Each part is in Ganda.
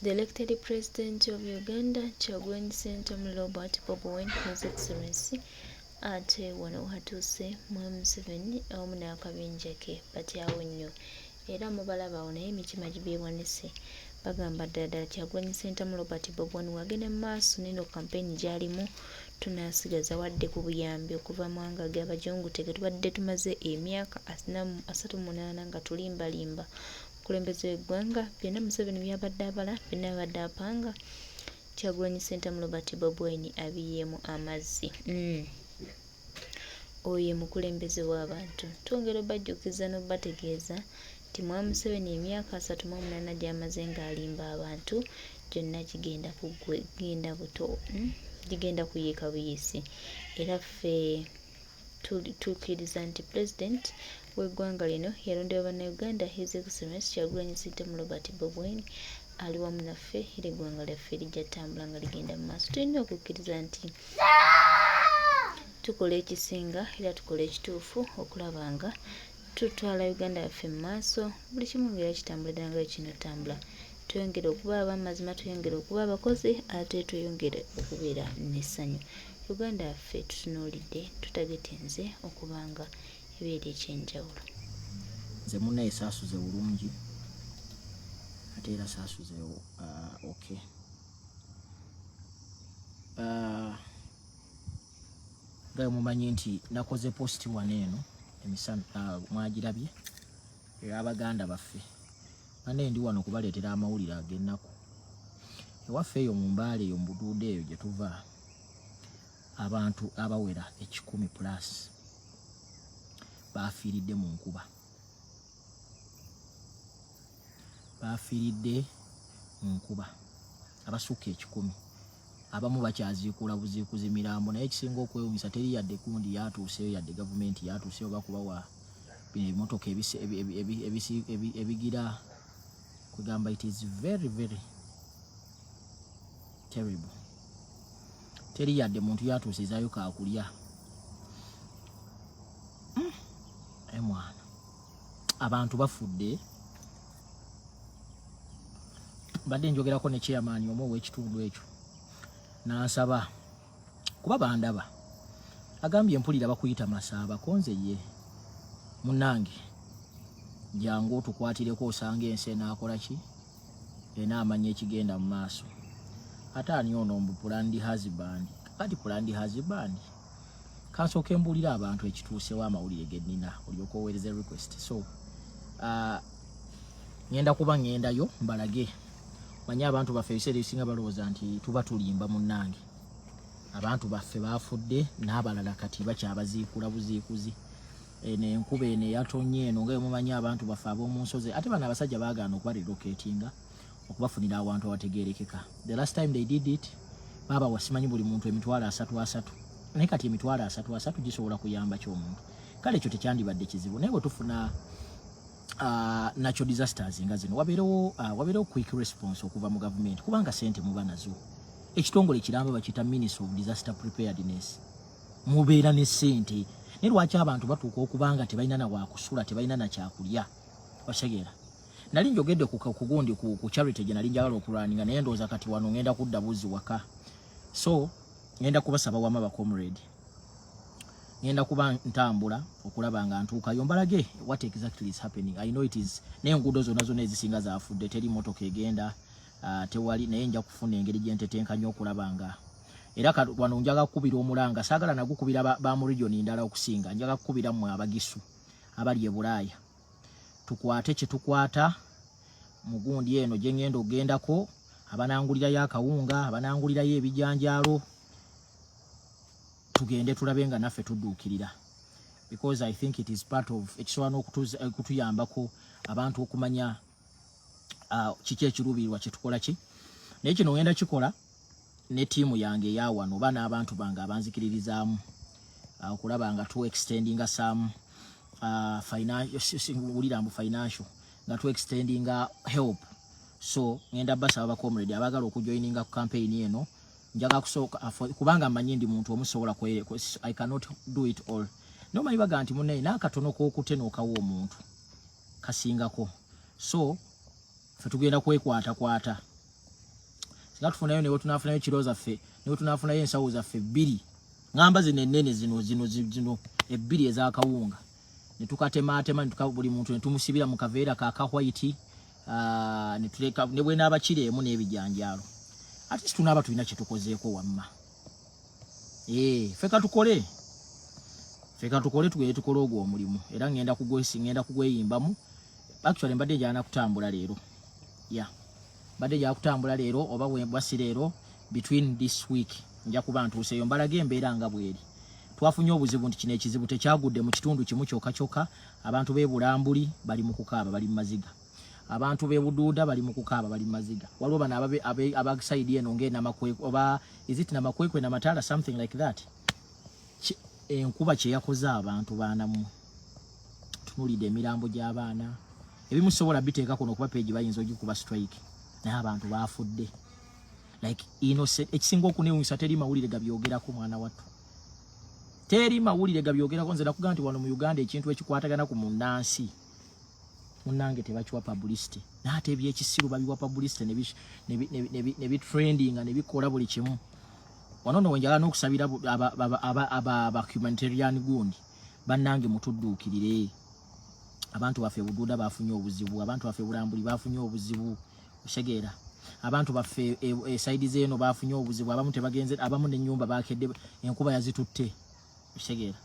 The elected president of Uganda, Kyagulanyi Ssentamu Robert Bobi Wine, His Excellency, ate wano watuuse Mwami Museveni awamu n'akabinja ke batyawo nnyo era mubalaba awo naye emitima gibeewanise. Bagamba ddala ddala Kyagulanyi Ssentamu Robert Bobi Wine wagenda mu maaso n'eno kampeyini gy'alimu tunaasigaza wadde ku buyambi okuva mu mawanga g'abajungute ge tubadde tumaze emyaka 38 nga tulimbalimba omukulembeze w'eggwanga. Byonna Museveni by'abadde abala, byonna by'abadde apanga, Kyagulanyi Ssentamu Robert Bobi Wine abiyiyeemu amazzi. Oyo ye mukulembeze w'abantu. Twongera obajjukiza n'obategeeza nti Mwami Museveni emyaka 38 gy'amaze ng'alimba abantu gyonna gigenda kugenda buto, Gigenda kuyiika buyiisi. Era ffe tukkiriza nti Pulezidenti w'eggwanga lino yalondebwa Bannayuganda, His Excellency Kyagulanyi Ssentamu Robert Bobi Wine ali wamu naffe era eggwanga lyaffe lijja ttambula nga ligenda mu maaso. Tulina okukkiriza nti tukola ekisinga era tukola ekituufu okulaba nga tutwala Uganda yaffe mu maaso, buli kimu ng'era kitambula ddala nga bwe kirina ottambula. Tweyongere okuba ab'amazima, tweyongere okuba abakozi ate tweyongere okubeera n'essanyu. Uganda yaffe tutunuulidde, tutagetinze okuba nga ebeera eky'enjawulo. Nze munnaye saasuze bulungi ate era saasuze okay. Nga mumanyi nti nakoze post wano eno emisana, mwagirabye ey'abaganda baffe. Bane ndi wano kubaleetera amawulire ag'ennaku. Ewaffe eyo mu Mbaale eyo mu Buduuda eyo gye tuva, abantu abawera 100 plus bafiiridde mu nkuba, bafiiridde mu nkuba abasukka 100. Abamu bakyaziikula buziikuzi mirambo, naye ekisinga okwewunyisa teri yadde gundi yatuuseyo, yadde gavumenti yatuuseyo oba kubawa bino ebimotoka ebigira kugamba. It is very very terrible. Teri yadde muntu yatuusizaayo kakulya. Mwana, abantu bafudde. Mbadde njogerako ne chairman omu ow'ekitundu ekyo, n'ansaba kuba bandaba, agambye, "Mpulira bakuyita Masaaba." Konze ye munnange, jangu otukwatireko, osanga ensi enaakola ki, enaamanya ekigenda mu maaso. Ate ani ono mbu planned husband? Kati planned husband, kansooke mbuulire abantu ekituusewo, amawulire ge nnina, olyoka oweereza request. So ngenda kuba ngendayo mbalage. Manye abantu baffe ebiseera ebisinga balowooza nti tuba tulimba. Munnange, abantu baffe bafudde n'abalala kati bakyabaziikula buziikuzi. Eno enkuba eno eyatonye eno, nga mumanyi abantu baffe ab'omu nsozi, ate bano abasajja baagaana okuba relocatinga, okubafunira awantu awategerekeka. The last time they did it, baabawa simanyi buli muntu 30,000 asatu, naye kati 30,000 asatu gisobola kuyamba ki omuntu? Kale ekyo tekyandibadde kizibu, naye bwe tufuna natural disasters nga zino, wabeerewo quick response okuva mu gavumenti, kubanga sente muba nazo. Ekitongole kiramba bakiyita Ministry of Disaster Preparedness, mubeera ne sente, naye lwaki abantu batuuka okuba nga tebalina na wakusula, tebalina na kyakulya? Okitegeera? Nali njogedde ku gundi, ku charity gye nali njagala okulwaninga, naye ndowooza kati wano ngenda kudda buzi waka. So ngenda kubasaba wama ba comrade, ngenda kuba ntambula okulaba nga ntuukayo mbalage what exactly is happening. I know it is, naye enguudo zonna zonna ezisinga zafudde, teri motoka egenda, tewali. Naye nja kufuna engeri gye ntetenkanya okulaba nga era wano njaga kukubira omulanga. Saagala nagukubira ba mu region ndala, okusinga njaga kukubira mmwe Abagisu abali e Bulaaya. Tukwate kye tukwata mu gundi eno gye ngenda okugendako, abanangulirayo akawunga, abanangulirayo ebijanjaalo, tugende tulabe nga naffe tudduukirira, because I think it is part of ekisobola n'okutuyambako abantu okumanya kiki ekiruubirirwa kyetukola ki. Naye kino ngenda kikola ne ttiimu yange eyawano oba n'abantu bange abanzikiririzaamu, okulaba nga tu extendinga some wulira mbu financial, nga tu extendinga help. So ngenda basaba ba comrade abaagala okujoininga ku campaign eno. Njaga kusooka kubanga mmanyi ndi muntu omusobola, I cannot do it all. Nomanyi baga nti munnaye n'akatono k'okute n'okawa omuntu kasingako. So ffe tugenda kwekwatakwata. Singa tufunayo ne wetunafunayo kiro zaffe, ne wetunafunayo ensawo zaffe bbiri, ngamba zino ennene zino zino zino ebbiri ez'akawunga, ne tukatematema, ne tuka buli muntu ne tumusibira mu kaveera ka ka white, ne tuleka ne bwenaaba kiro emu n'ebijanjaalo, ate situnaaba tulina kye tukozeeko wamma. Ffe katukole, ffe katukole, tugende tukole ogwo omulimu. Era ngenda kugweyimbamu. Actually mbadde njagala kutambula leero, yeah, mbadde njagala kutambula leero oba bwasi leero, between this week nja kuba ntuuseeyo mbalaga embeera nga bweri. Twafunye obuzibu nti kino ekizibu tekyagudde mu kitundu kimu kyokka kyokka. Abantu b'e Bulambuli bali mu kukaaba, bali mu maziga. Abantu b'e Buduuda bali mu kukaaba, bali mu maziga. Waliwo bano aba side eno ng'enamakwekwe, oba is it Namakwekwe, Namatala, something like that. Enkuba kye yakoze abantu baanamu, tunulidde emirambo gy'abaana. Ebimu sobola biteeka kuno kuba page bayinza ogikuba strike, naye abantu baafudde like innocent. Ekisinga okunewunyisa, teri mawulire gabyogerako. Mwana wattu, teri mawulire gabyogerako. Nze nakugamba nti wano mu Uganda ekintu ekikwatagana ku munnansi munnange tebakiwa publicity, naye ate ebyekisiru babiwa publicity ne bitrendinga ne bikola buli kimu. Wano no wenjagala n'okusabira aba humanitarian gundi bannange, mutudduukirire. Abantu baffe Buduuda bafunye obuzibu, abantu baffe Bulambuli bafunye obuzibu, osegeera? Abantu baffe e side zeeno bafunye obuzibu, abamu tebagenze, abamu n'ennyumba bakedde, enkuba yazitutte, osegeera?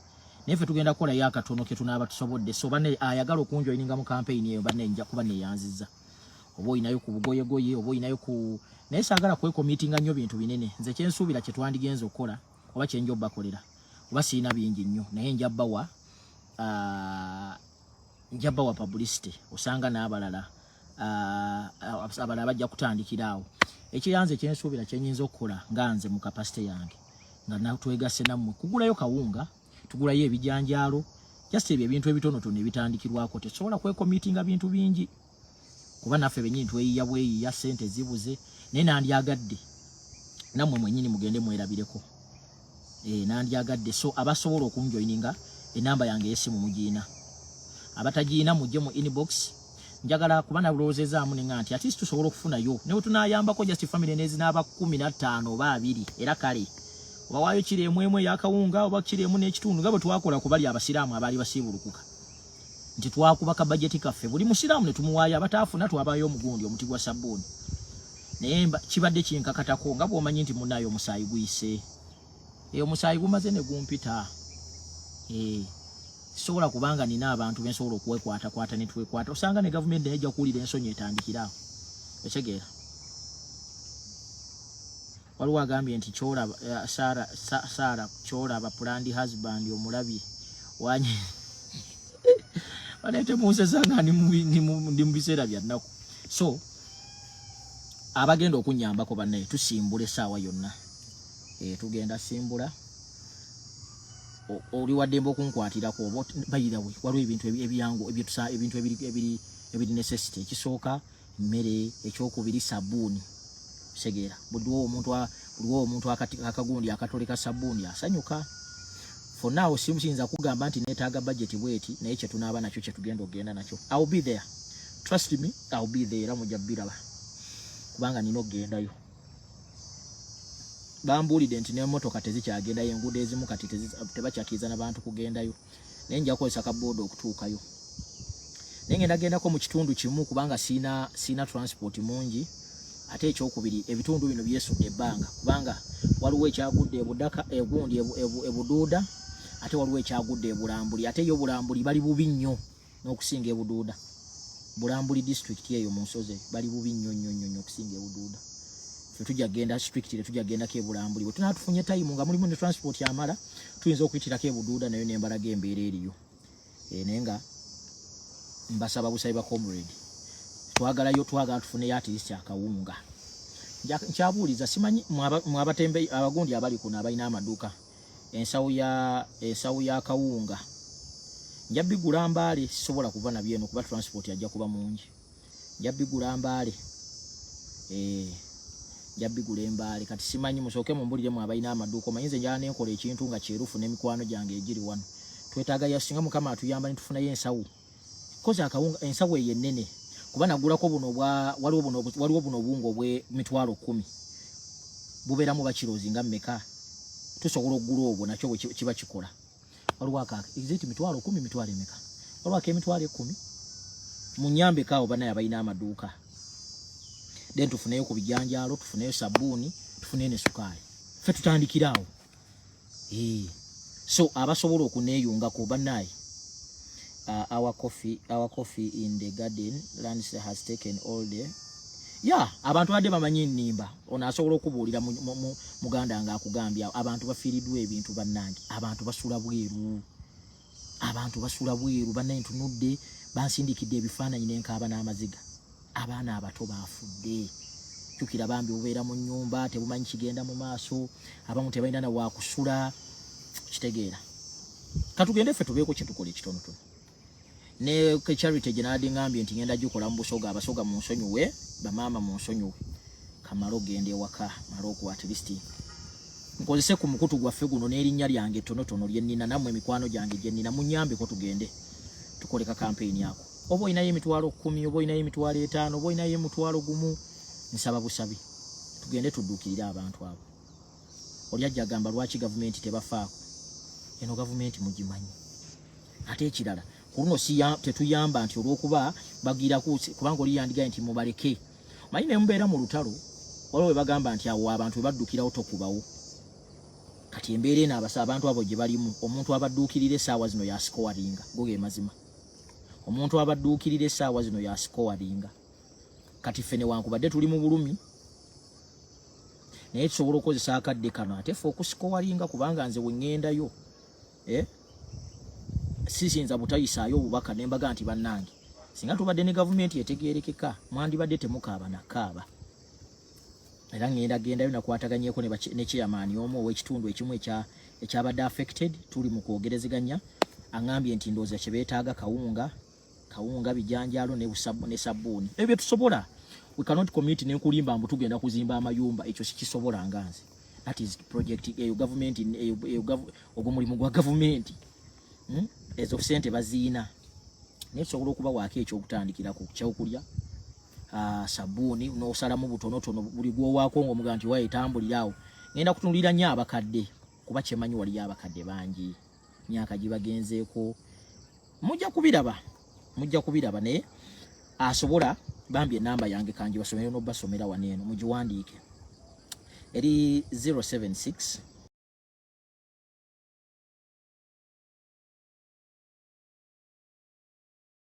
Naye ffe tugenda kukolayo akatono ke tunaaba tusobodde. So banne ayagala okunjoininga mu campaign eyo, banne nja kuba neyanziza, oba olinayo ku bugoyegoye, oba olinayo ku, naye saagala kwecommittinga nnyo bintu binene. Nze kyensuubira kye twandigenza okukola oba kyenja obbakolera, oba sirina bingi nnyo, naye nja bawa publicity. Osanga n'abalala abalala bajja kutandikira awo. Ekiranze kyensuubira kyenyinza okukola nga nze mu capacity yange nga twegasse nammwe, kugulayo kawunga, tugulayo ebijanjaalo, just ebyo ebintu ebitonotono ebitandikirwako. Tesobola kwecommittinga bintu bingi kuba naffe benyini tweyiya bweyiya, sente zibuze, naye nandyagadde nammwe mwenyini mugende mwerabireko. Nandyagadde. So abasobola okunjoininga, enamba yange ey'essimu mugiina, abatagiina mujje mu inbox. Njagala kuba nalowoozezaamu nenga nti at least tusobola okufunayo ne bwe tunaayambako just family nezinaaba 15 oba 20, era kale obawaayo kiro emu emu ey'akawunga oba kiro emu n'ekitundu, nga bwe twakola ku bali abasiraamu abaali basiibulukuka, nti twakuba ka bajeti kaffe, buli musiraamu ne tumuwaayo, abataafuna twabayo omugundi omuti gwa sabbuuni. Naye kibadde kinkakatako nga bw'omanyi nti munaayo omusaayi guyise, omusaayi gumaze ne gumpita. Sisobola kubanga nina abantu bensobola okwekwatakwata ne twekwata, osanga ne gavumenti naye ejja kuwulira ensonyi etandikira awo, okitegeera? Waliwo agambye nti kyolaba Sara, Sara kyolaba planned husband omulabye wanyi banaye temunsesa nga ndi mu biseera bya nnaku. So abagenda okunyambako bannaye, tusimbula essaawa yonna. Tugenda simbula. Oli waddembe okunkwatirako oba bayirawe. Waliwo ebintu ebyangu ebintu ebiri necessity. Ekisooka mmere, ekyokubiri sabbuuni, segeera? Buliwo omuntu akagundi akatoleka sabbuuni asanyuka. For now siyinza kugamba nti neetaaga budget bweti, naye kyetunaaba nakyo kyetugenda okugenda nakyo. I will be there, trust me, I will be there, era mujja biraba kubanga nina okugendayo. Bambuulidde nti n'emmotoka tezikyagendayo, enguudo ezimu kati tebakyakiriza n'abantu kugendayo, naye nja kukozesa kabooda okutuukayo. Naye ngenda gendako mu kitundu kimu kubanga siina transport mungi. Ate ekyokubiri, ebitundu bino byesudde ebbanga kubanga waliwo ekyagudde ebudaka egundi ebuduuda, ate waliwo ekyagudde ebulambuli, ate yo Bulambuli bali bubi nnyo n'okusinga ebuduuda. Bulambuli district eyo mu nsozi bali bubi nnyo nnyo nnyo nnyo okusinga ebuduuda. Ffe tujja kugenda strictly, tujja kugendako ebulambuli. Bwe tunaba tufunye time nga mulimu ne transport amala, tuyinza okuyitirako ebuduuda nayo nembalaga embeera eriyo. Naye nga mbasaba busabi ba comrade, twagalayo, twagala tufuneyo at least akawunga. Nkyabuuliza, simanyi mwabatembe abagundi abali kuno abalina amaduuka, ensawo ya kawunga nja bigula Mbaale. Sisobola kuva nabyo eno kuba transport ajja kuba mungi. Nja bigula Mbaale, nja bigula Embaale. Kati simanyi, musooke mumbuliremu abalina amaduuka. Omanyi nze njala nenkola ekintu nga kyerufu n'emikwano gyange egiri wano. Twetaaga yasinga Mukama atuyamba ne tufunayo ensawo kozi akawunga, ensawo eyo ennene, kuba nagulako buno obwa waliwo buno obuwunga obw'emitwalo 10. Bubeeramu bakirozi nga mmeka? Tusobola okugula obwo, nakyo bwe kiba kikola. Waliwo aka, is it 100,000, mitwalo emeka? Waliwo ak'emitwalo 10. Munyambeko awo banaye abalina amaduuka. Then tufuneyo ku bijanjaalo, tufuneyo sabbuuni, tufuneyo ne sukaali, ffe tutandikire awo. So abasobola okuneeyungako bannaye, our coffee in the garden lands has taken all the, yeah. Abantu badde bamanyi nnimba. Ono asobola okubuulira muganda nga akugambye abantu bafiiriddwa ebintu. Bannange, abantu basula bweru, abantu basula bweru. Bannaye, ntunudde, bansindikidde ebifaananyi nenkaaba n'amaziga. Abaana abato bafudde. Jjukira bambi bubeera mu nnyumba, tebumanyi kigenda mu maaso, abamu tebalina na wakusula. Kitegeera, katugende ffe tubeeko kyetukola ekitonotono ne ke charity gye nabadde ngambye nti ngenda gikola mu Busoga. Abasoga munsonyiwe, bamaama munsonyiwe, kamale ogenda ewaka, male oku at least nkozese ku mukutu gwaffe guno n'erinnya lyange ettonotono lye nnina, nammwe emikwano gyange gye nnina, munyambeko tugende tukole ka campaign ako. Oba olinayo 100,000, oba olinayo 50,000, oba olinayo 10,000, nsaba busabi tugende tudduukirire abantu abo. Oli ajja agamba, "Lwaki gavumenti tebafaako?" Eno gavumenti mugimanyi. Ate ekirala, ku luno tetuyamba nti olw'okuba bagiraku, kubanga oli yandigaye nti mubaleke. Manyi ne mubeera mu lutalo, waliwo we bagamba nti awo abantu we baddukirawo tokubawo. Kati embeera eno abasa abantu abo gye balimu, omuntu abadduukirira essaawa zino yasikowalinga. Go ge mazima, omuntu abadduukirira essaawa zino yasikowalinga. Kati ffe newankubadde tuli mu bulumi, naye tusobola okukozesa akadde kano ate ffe okusikowalinga, kubanga nze we ŋŋendayo, eh? Siyinza butayisaayo obubaka ne mbaga nti bannange, singa tubadde ne gavumenti etegeerekeka, mwandibadde temukaaba nakaaba. Era ŋŋenda gendayo nakwataganyeko ne chairman omu ow'ekitundu ekimu ekyabadde affected. Tuli mu kwogerezeganya. Aŋŋambye nti ndowooza kye beetaaga kawunga, kawunga, bijanjaalo ne sabbuuni. Ebyo tusobola. We cannot commit nenkulimba mbu tugenda kuzimba amayumba, ekyo sikisobola nga nze. That is project eyo gavumenti eyo, ogwo mulimu gwa gavumenti, Ezo sente baziina, naye tusobola okubawaako ekyokutandikirako, kyokulya, sabbuuni, n'osalamu butonotono buli gwowaako ng'omuga nti waye tambulira awo. Ngenda kutunulira nnyo abakadde, kuba kyemanyi waliyo abakadde bangi myaka gibagenzeeko. Mujja kubiraba, mujja kubiraba. Naye asobola bambi, enamba yange kangi basomere n'obasomera wano eno, mugiwandiike, eri 076